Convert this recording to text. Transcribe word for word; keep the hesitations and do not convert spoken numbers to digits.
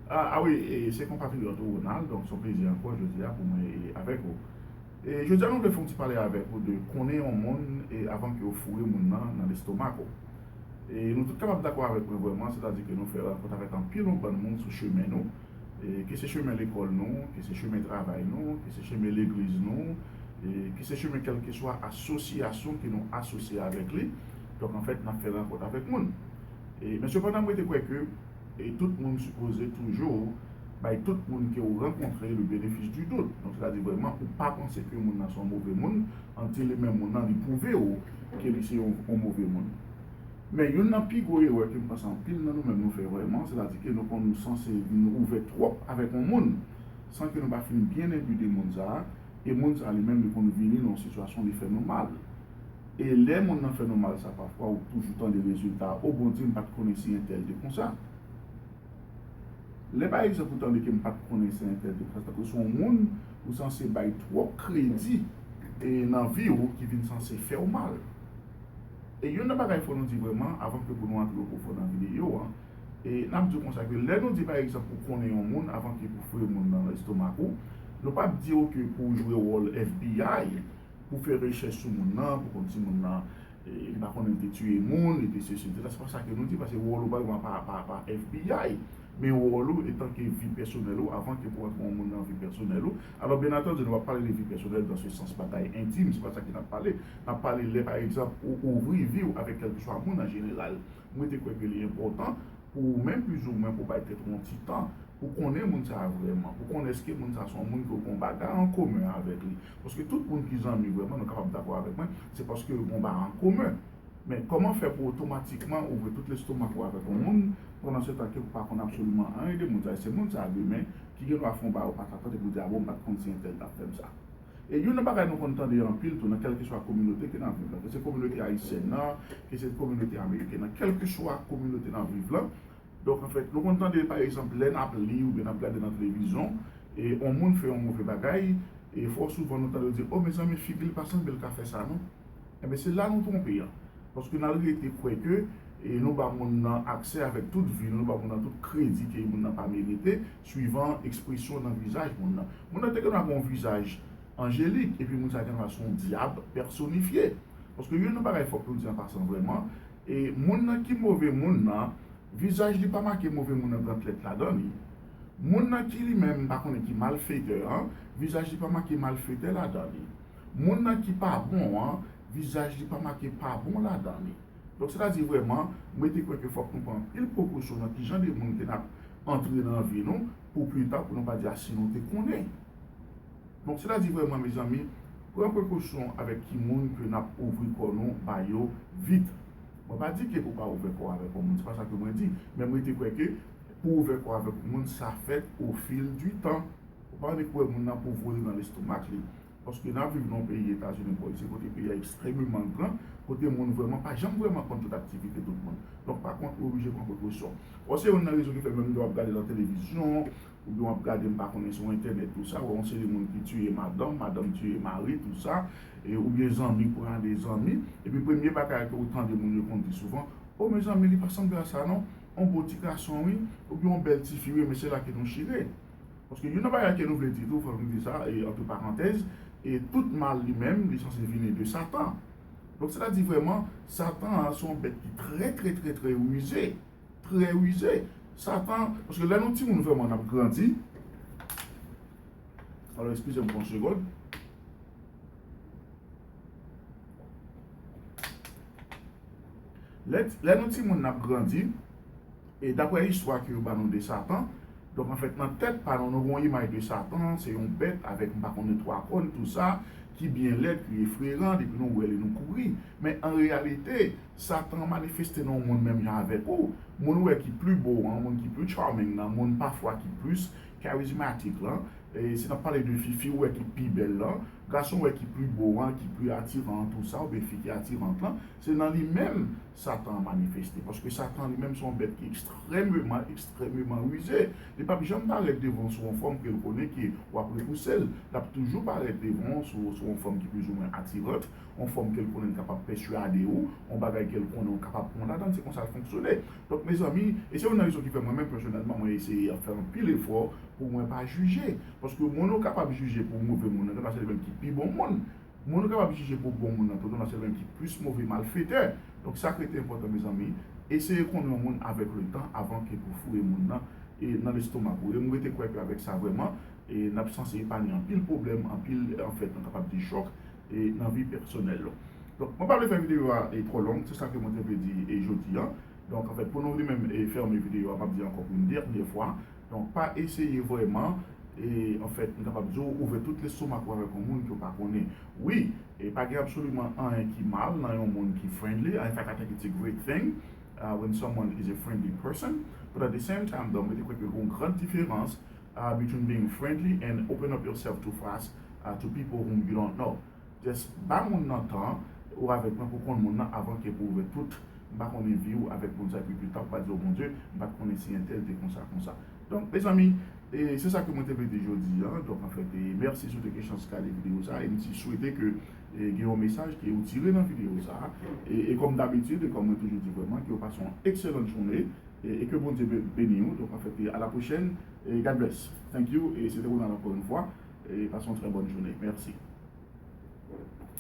Ah, ah wi, e, se konpatriyòt ou, Ronald, donk se yon plezi ankò jodi a pou mwen e avèk ou. E jodi a nou vle fè yon ti pale avèk ou de konnen yon moun e avan ke w foure moun nan nan lestomak ou. E nou tout kapab dakò avèk mwen vrèman, sètadi ke nou fè rankont avèk anpil yon bann moun sou chemen nou, e ke se chemen lekòl nou, ke se chemen travay nou, ke se chemen legliz nou, e ke se chemen kèlkeswa asosyasyon ke nou asosye avèk li. Donk, anfèt, n ap fè rankont avèk moun. E, men sepandan, mwen te kwè ke e tout moun sipoze toujou bay tout moun ke w rankontre le bénéfice du doute. Donk, sètadi vrèman, ou pa panse ke moun nan se yon move moun, antil li menm moun nan li pwouve w ke li se yon, yon move moun. Men youn nan pi gwo erè ke m panse anpil nan nou menm nou fè vrèman, sètadi ke nou konn sanse vin ouvè twòp avèk yon moun, san ke nou pa fin byen enbi de moun sa a, e moun sa a li menm li konn vini nan yon sitiyasyon li fè nou mal. E lè moun nan fè nou mal sa, pafwa ou toujou tande rezilta, "O Bondye, m pa t konnen si entèl te konsa." Lè pa egzanp ou tande ke m pa t konnen si entèl te konsa, tankou se yon moun ou sanse bay twòp kredi e nan vi w ki vin sanse fè w mal. E youn nan bagay fò nou di vrèman, avan ke pou nou antre o pwofon nan videyo an, e n ap di w konsa ke lè nou di pa egzanp ou konnen yon moun avan ke pou foure moun nan lestomak ou, nou p ap di w ke pou w jwe wòl F B I, pou fè rechèch sou moun nan, pou konn si moun nan, e, li pa konnen li te tiye moun, li te sesi, li te sa, se pa sa ke nou di, paske wòl ou pa, pa, pa, pa F B I, men wòl ou etanke vi pèsonèl ou, avan ke pou antre yon moun nan vi pèsonèl ou. Alò, byen antandi, nou pa pale de vi pèsonèl dans ce sens bagay entim, se pa sa ke n ap pale. N ap pale lè, pa egzanp, ou ouvri vi w avèk kèlkeswa moun an jeneral. Mwen te kwè ke li enpòtan pou ou menm, plizoumwen, pou bay tèt ou yon ti tan, pou konnen moun sa a vrèman, pou konnen èske moun sa a se yon moun ke w gen yon bagay an komen avèk li. Paske tout moun ki zanmi vrèman, nou kapab dakò avèk mwen, se paske yo gen yon bagay an komen. Men kòman fè pou otomatikman ouvri tout lestomak ou avèk yon moun, pandan se tan ke ou pa konn absoliman anyen de moun sa a? E se moun sa a demen ki gen dwa fè yon bagay ou pa t atann epi ou di, "A bon, m pa t konn si entèl t ap fè m sa." E youn nan bagay nou konn tande anpil tou nan kèlkeswa kominote ke n ap viv la, ke se kominote ayisyèn nan, ke se kominote ameriken nan, kèlkeswa kominote n ap viv la. Donk, anfèt, nou konn tande, pa egzanp, lè n ap li oubyen n ap gade nan televizyon, e yon moun fè yon move bagay, e fò souvan nou tande yo di, "O, mezanmi, figi l pa sanble l ka fè sa, non." Enben, se la nou twonpe an. Paske n al rete kwè ke, e, nou ba moun nan aksè avèk tout vi nou, nou ba moun nan tout kredi ke moun nan pa merite, swivan ekspresyon nan vizaj moun nan. Moun nan te gen dwa gen yon vizaj anjelik, epi moun sa gen dwa se yon dyab pèsonifye. Paske youn nan bagay fòk nou di an pasan vrèman, e moun nan ki move moun nan, vizaj li pa make move moun nan gran lèt ladan li. Moun nan ki li menm, m pa konnen ki malfetè an, vizaj li pa make malfetè ladan li. Moun nan ki pa bon an, vizaj li pa make pa bon ladan li. Donk, sètadi vrèman, mwen te kwè ke fòk nou pran anpil prekosyon nan kijan de moun ke n ap antre nan vi nou, pou pita, pou nou pa di, "A, si nou te konnen." Donk, sètadi vrèman, mezanmi, pran prekosyon avèk ki moun ke n ap ouvri kò nou ba yo vit. Mwen pa di ke pou pa ouvè kò avèk yon moun, se pa sa ke mwen di. Men mwen te kwè ke pou ouvè kò avèk yon moun, sa fèt au fil du temps. Ou pa annik wè moun nan pou vole nan lestomak li. Paske n ap viv nan yon peyi Etazini, bò isi, kote peyi a ekstrèmeman gran, kote moun vrèman pa janm vrèman konn tout aktivite tout moun. Donk, pa kont, ou oblije pran prekosyon. Bon, se youn nan rezon ki fè menm lè w ap gade nan televizyon, oubyen w ap gade, m pa konnen, sou entènèt, tou sa, wè yon seri moun ki tiye madanm, madanm tiye mari, tou sa, e, oubyen zanmi pran de zanmi, epi premye bagay ke ou tande moun yo konn di souvan, "O, mezanmi, li pa sanble a sa, non, yon bon ti gason, wi, oubyen yon bèl ti fi, wi, men se la ke nou chire." Paske youn nan bagay ke nou vle di tou, fòk nou di sa, e, antre parantèz, e tout mal li menm, li sanse vini de Satan. Donk, sètadi vrèman, Satan an se yon bèt ki trè, trè, trè, trè rize. Trè rize. Satan, paske lè nou timoun vrèman n ap grandi, alò, eskize m pou yon segond. Lè, lè nou timoun n ap grandi, e daprè istwa ke yo ba nou de Satan, donk, anfèt, nan tèt pa nou, nou gen yon imaj de Satan, se yon bèt avèk, m pa konnen, twa kòn, tou sa, ki byen lèd, ki efreyan, depi nou wè li, nou kouri. Men an reyalite, Satan manifeste nan yon moun menm jan avèk ou. Moun ou wè ki pli bo an, moun ki pli charming nan, moun pafwa ki plis karizmatik lan, e si n ap pale de fi, fi ou wè ki pi bèl lan, Gason wè ki pi bo an, ki pi atiran an, tou sa, oubyen fi ki atirant lan, se nan li menm Satan an manifeste. Paske Satan li menm se yon bèt ki ekstrèmeman, ekstrèmeman rize. Li p ap janm parèt devan w sou yon fòm ke l konnen ke w ap repouse l. L ap toujou parèt devan w sou, sou yon fòm ki plizoumwen atirant, yon fòm ke l konnen l kapab pèswade w, yon bagay ke l konnen w kapab pran ladan l, se konsa l fonksyone. Donk, mezanmi, e se youn nan rezon ki fè mwen menm, pèsonèlman, mwen eseye ap fè anpil efò pou mwen pa jije. Paske moun ou kapab jije pou move moun nan, tandan se li menm ki pi bon moun. Moun ou kapab jije pou bon moun nan, tandan se li menm ki plis move malfetè. Donk, sa k rete enpòtan, mezanmi, eseye konnen yon moun avèk letan avan ke pou foure moun nan e nan lestomak ou. E m rete kwè ke avèk sa vrèman, e n ap sanse epanye anpil pwoblèm, anpil, anfèt, nou kapab di chòk, e nan vi pèsonèl nou. Donk, mwen pa vle fè videyo a e twò long, se sa ke mwen te vle di e jodi a. Donk, anfèt, pou nou li menm e fèmen videyo a, m ap di ankò pou yon dènyè fwa. Donk, pa eseye vrèman, e anfèt, m kapab di w, ouvè tout lestomak ou avèk yon moun ke w pa konnen. Wi, e pa gen absoliman anyen ki mal nan yon moun ki friendly. In fact, I think it's a great thing uh, when someone is a friendly person. But at the same time, though, mwen te kwè ke gen yon gran diferans uh, between being friendly and open up yourself too fast uh, to people whom you don't know. Just ba moun nan tan ou avèk mwen pou konn moun nan avan ke pou ouvè tout. M pa konnen vi w avèk moun sa, epi pita ou pa di, o Bondye, m pa t konnen si entèl te konsa, konsa. Donk, mezanmi, e se sa ke mwen te vle di jodi a. Donk, anfèt, e mèsi si w te gen chans gade videyo sa, e m ti swete ke e, gen yon mesaj ke w tire nan videyo sa. E, e kòm dabitid, e kòm mwen toujou di vrèman, ke w pase yon ekselan jounen, e, e ke Bondye be- beni w. Donk, anfèt, e, à la prochaine, e, God bless. Thank you, e se te Ronald ankò yon fwa, e pase yon trè bòn jounen. Mèsi.